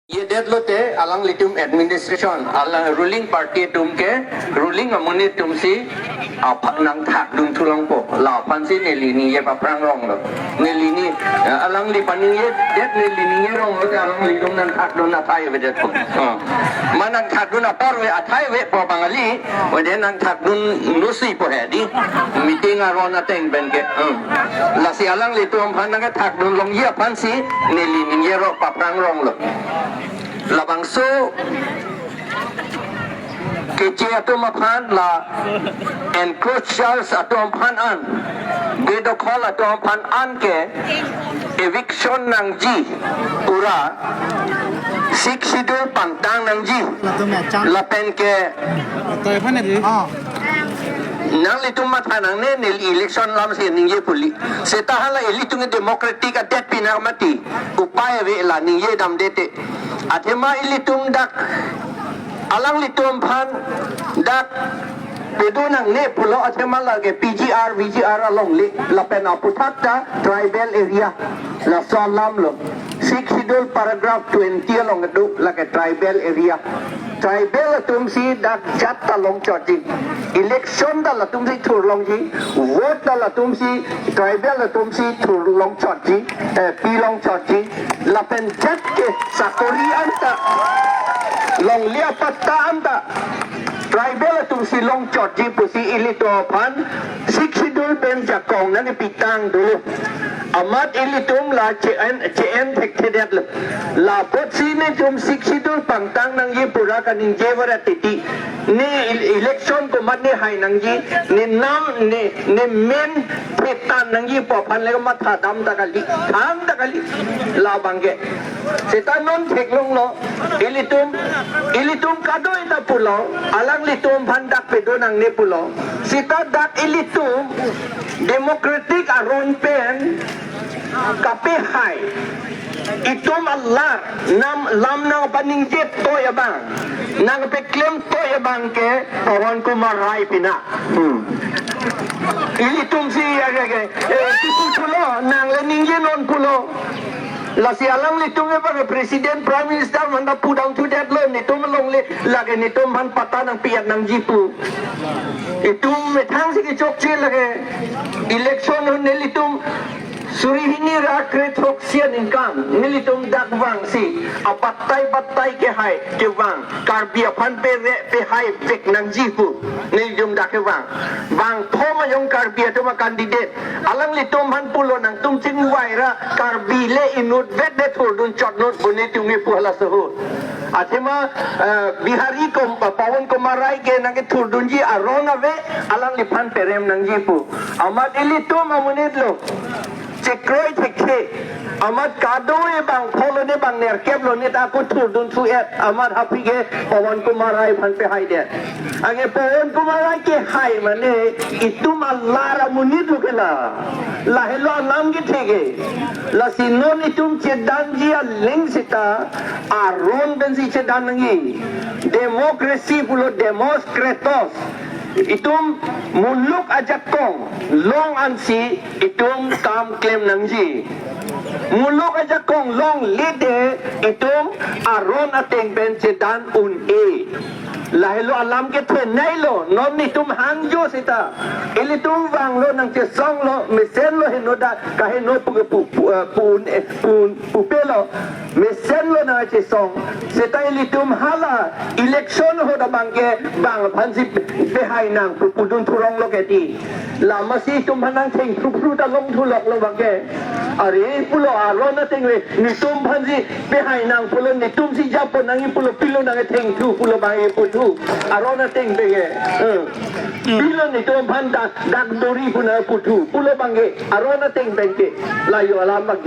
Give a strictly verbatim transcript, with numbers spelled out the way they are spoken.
Yedet lote alanglitum administration, alang ruling party atum ke, ruling amonit atum si aphan nangthakdun thulongpo, la aphan si neli ningje paphrang ronglo. Neli ni, eh, alangli paningjedet neli ningje rong lote alanglitum nangthakdun athai avedetpo. Oh. Ma nangthakdun apor ave, athai avepo bang kali, ode nangthakdun nusi po he di. Meeting aron ateng pen ke. Hmm. Lasi alanglitum aphan nangkethakdun longji aphan si neli ningje ro paphrang ronglo. Labangso keche atum aphan la encroachers atum aphan an, bedokhol atum aphan an ke eviction nangji pura Sixth Schedule pangtang nangji. Latum ya chang. Lapen ke Atoi aphan eri. Oh. Nanglitum matha nangne, neli election alam si ningje puli. Seta hala ilitum democratic adet pinak mati. Upai ave la ningje damde te. Athema ilitum dak alanglitum aphan dak pedun nangne pulo athema lake P G R, V G R alongle lapen aphuthak ta tribal area. Laso alam lo. Sixth Schedule paragraph twenty along kedo lake tribal area. Tribal atum si dak jat ta longchotji. Election ta latum si thurlongji. Vote ta latum si, tribal atum si thurlongchotji. Eh, pilongchotji. Lapen jat ke sakori anta, longle apatta anta tribal atum si longchotji pusi ilitum aphan Sixth Schedule pen jakong nangkepitang dolo. Amat ilitum la che-en, che-en thekthedetlo. Lapotsi netum Sixth Schedule pangtang nangji pura kaningje varet titi. Ne el-, election komat ne hai nangji, ne nam, ne, ne men thetan nangji pu aphan le matha dam ta kali, thang ta kali. Labang ke. Seta non theklonglo, ilitum, ilitum kadoi ta pulo, alanglitum aphan dak pedun nangne pulo. Seta dak ilitum democratic aron pen kapehai. Itum alar, nam, lam nangpaningje toi abang, nangpaklem toi abang ke Pawan Kumar Rai pina. Hmm. Ilitum si ya ke, ke, eh, kipu pulo, nang le ningje non pulo. Lasi alanglitum ke bang President, Prime Minister manda pudam thudetlo, netum alongle lake netum aphan patta nangpi-et nangji pu. Itum methang si kechokche lake election ho nelitum suri hini ra kre throksi aningkan nelitum dak vangsi apattai pattai kehai kevang Karbi aphan pere pehai vek nangji pu nelitum dak kevang. Vangthu ma jong Karbi atum a-candidate alanglitum aphan pulo nangtum chingvai ra Karbi le inutvet de thurdun chotnon pu netum kipu hala sohor. Athema, eh, Bihari Kum-, Pawan Kumar Rai ke nangkethurdunji aron ave, alangliphan perem nangji pu. Amat ilitum amonit lo. Chekroi thekthe. Amat kadoi bang pholo ne bang nerkep lo ne ta ako thurdun thu-et. Amat aphi ke Pawan Kumar Rai aphan pehaidet. Anke Pawan Kumar Rai kehai mane itum alar amonit lo ke la. Lahelo alam kethe ke. Lasi non itum chedanji aling seta aron pensi chedan nangji. Democracy pulo demos kratos. Itum muluk ajakong long ansi itum kam klem nangji. Muluk ajakong longle de itum aron ateng pen chedan un-e. Lahelo alam kethenei lo, non itum hangjo seta. Ilitum vanglo nangchesonglo, mesenlo henoda, kaheno pu, pu, pu, eh, pu, un-e, pu, un-, pupe lo, mesenlo nangchesong. Seta ilitum hala election ho da bang ke bang aphansi pehai nang pu pudun thurong lo ke di. Lamasi itum aphan nangthengphruphru ta long thulok lo bang ke. Are pulo aron ateng ve netum aphansi pehai nang pulo netum si japo nangji pulo pilo nangthengthu pulo bang e puthu. Aron ateng ve ke. Eh. Pilo netum aphan dak, dak dori pu nangputhu pulo bang ke. Aron ateng ve ke. La jo alam bang ke.